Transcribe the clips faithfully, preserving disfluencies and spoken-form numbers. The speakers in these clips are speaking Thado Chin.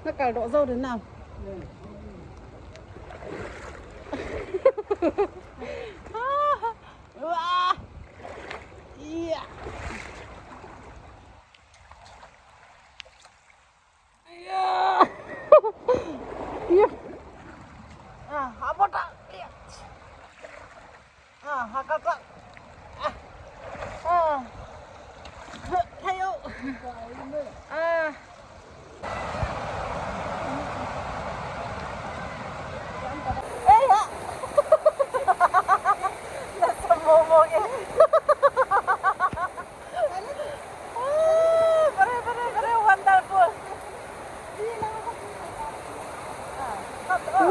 Na kal doh zo ding na. Ua. Ia. Ia. Ia. Ah, apa tak? Ia. Ah, ha, ka, ka. Ah. Ah. Ayo. Ah. Eh, ha. Nasa momo ke. Ah, very, very, very wonderful.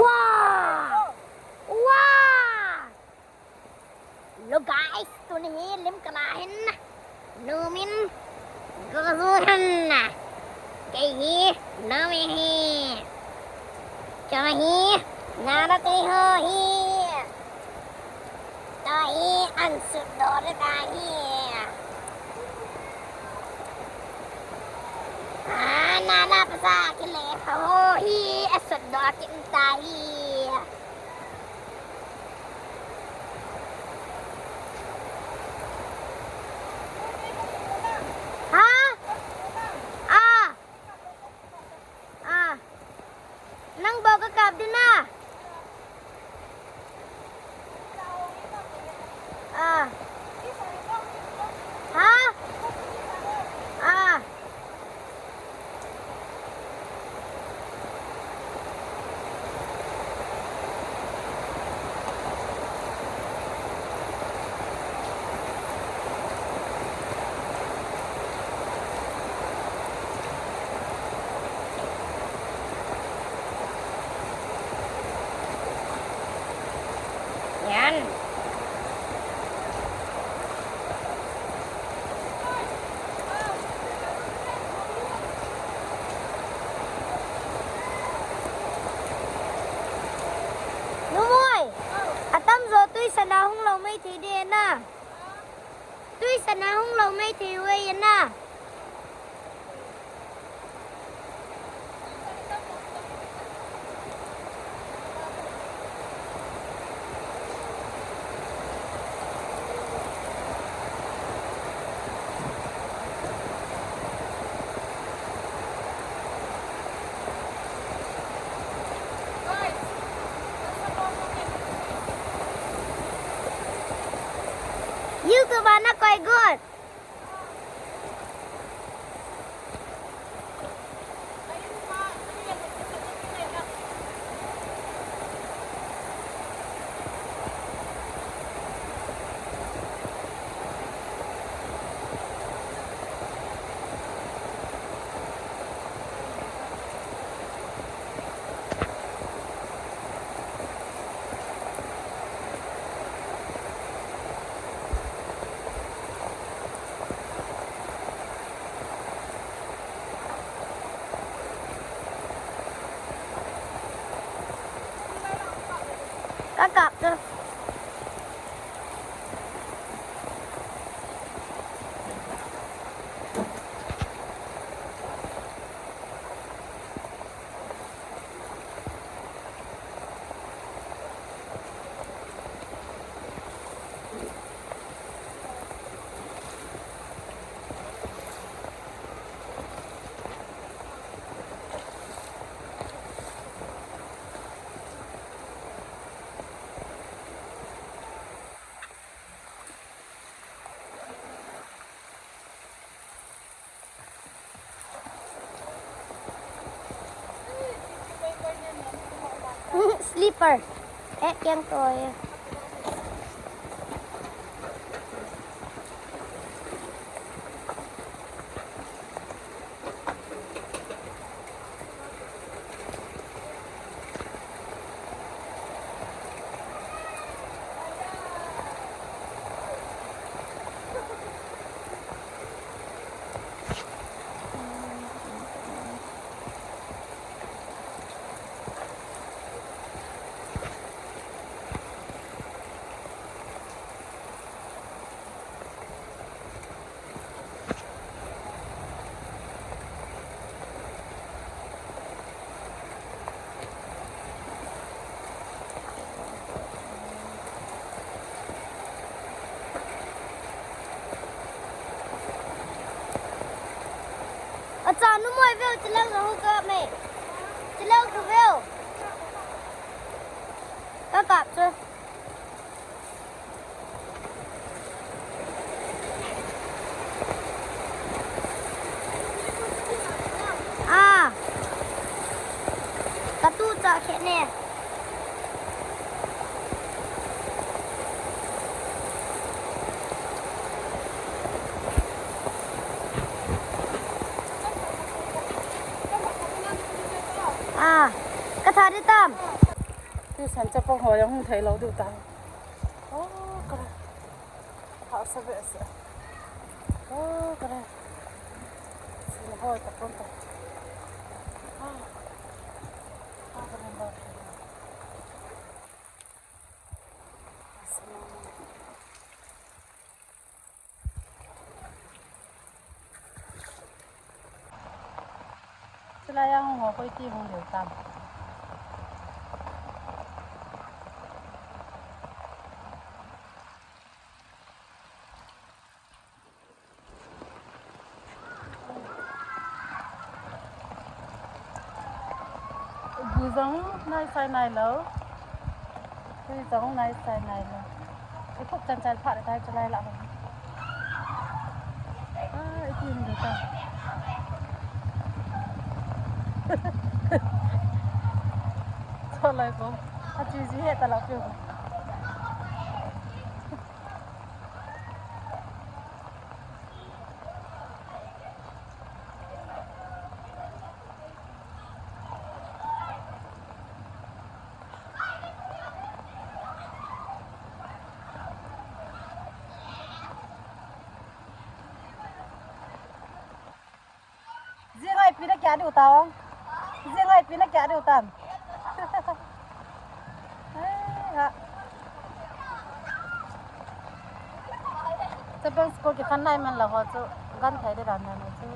Wow! Wow! Hello guys, tuni hi lim kala hin, nu min, gozu hin, kei hi, nu min hi, cho hi, nana te ho hi, cho hi, an sut do de ta hi. Ah, nana pasa kile ho hi, asut do kim ta hi. Ha? Ah. Ah. Nang bou ka kap ding na. Ah. Ha? Ah. Yan. Numoi, atam jo tuisan a hung lou mai thei de na. Tuisan a hung lou mai thei uve na. YouTube a na koi got. Kakap tu. Slipper. Eh, yang toy. Cha nu moi veu, chilang na hu ka me. Chilang ku veu. Ka kap chu. Ah. Ka tu cha khe ne. Ah, ka tha di tam. Tuisan chapang ho jong hung thei lou diu ta. Oh, ka tha sa ve sa. Oh, ka tha. Sin hoi ta pon ta. Ah. Ah, ka tha. Chulai a hung ho koi ti hung leu tam. Bu jong nai sai nai lou. Tui jong nai sai nai lou. I khup chan chan phat tai chulai la. Ah, i tin du ta. Chulai ko. A chi ji he ta la pyo. Jing ai pi na kya diu ta ong. Jing ai pi na kya diu tam. Eh, ha. Chapang school kikhen nai man la ho chu, gan thei de dan na chu.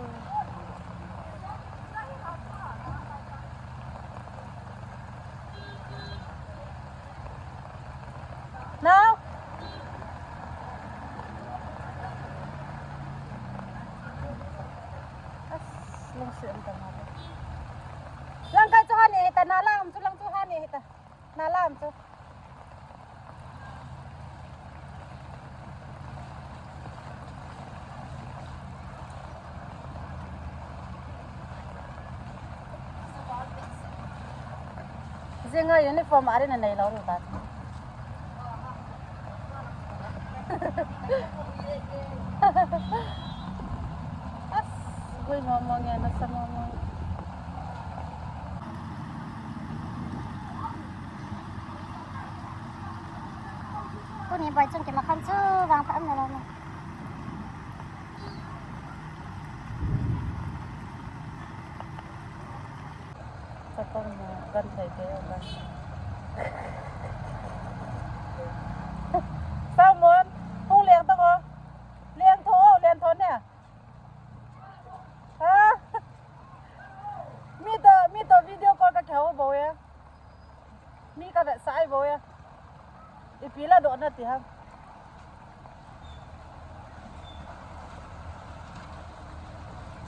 Nao. As, lungsi um ta na. Lang kai chu hani hita, na lam chu lang chu hani hita. Na lam chu. Jing a uniform ari na nei lou ru ta. As, gui mo mo nge, nasa mo mo. Tuni bai chung kimakhan chu vang pha um na lou me. Chapang mo, gan thei te o gan. Salmon, hung leng tong o. Leng tho o, leng tho ne. Ha? Mi to, mi to video call ka kihou bou e. Mi ka vetsah bou e. Ipi la doh na ti ham.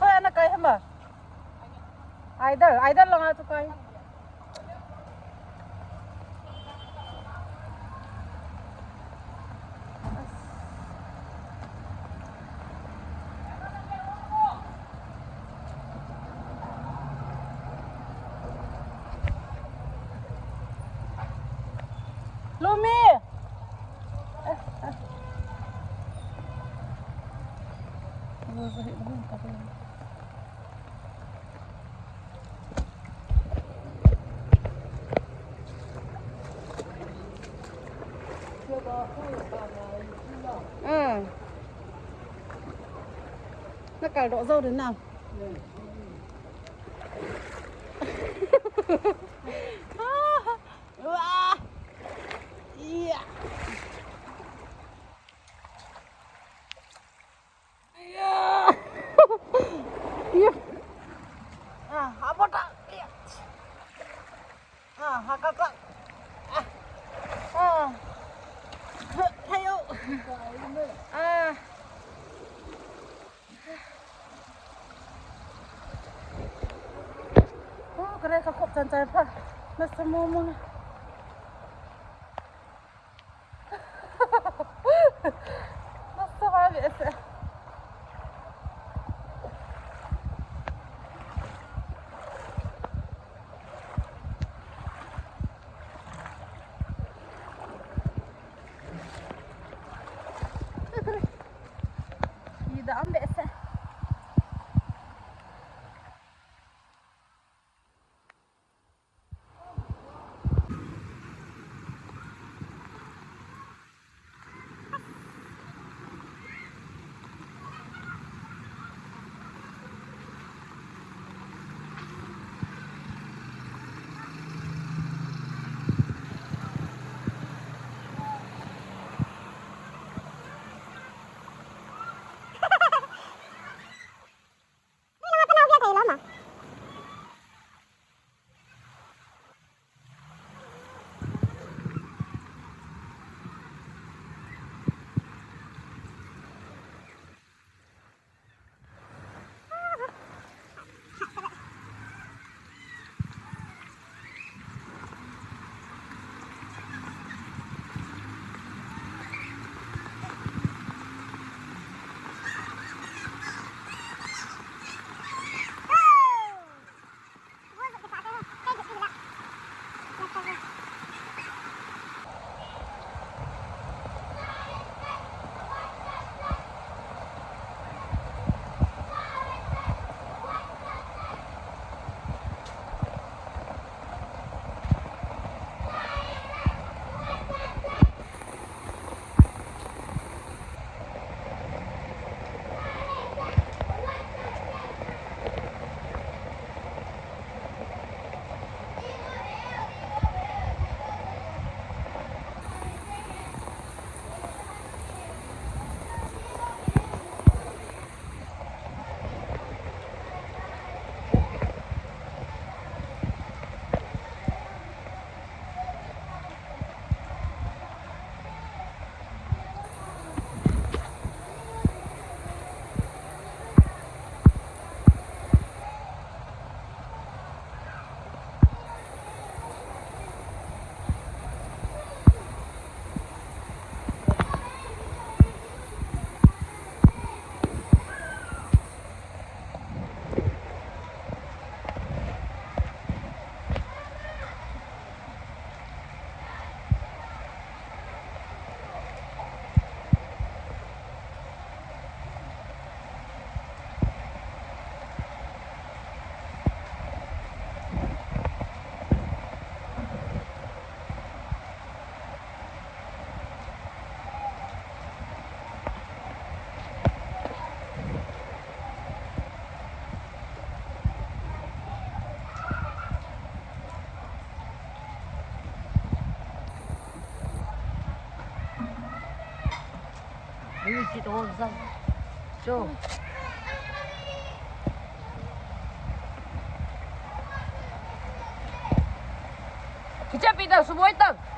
Hoi ana kai hama. Idol, idol lang a chu kai. Lumi! Ừ. Na kal doh jou ding na. Ua. Ia. Ia. Ia. Ah, apa tak? Ia. Ah, ha, ka, ka. Ah. Ah. Ayo. Ah. Kare ka khop chan chan pha. Nasa mo mo. Nasa ha behseh. Ida am behseh. Ui, si to sang. Cho. Kicha pi ta, suboi ta.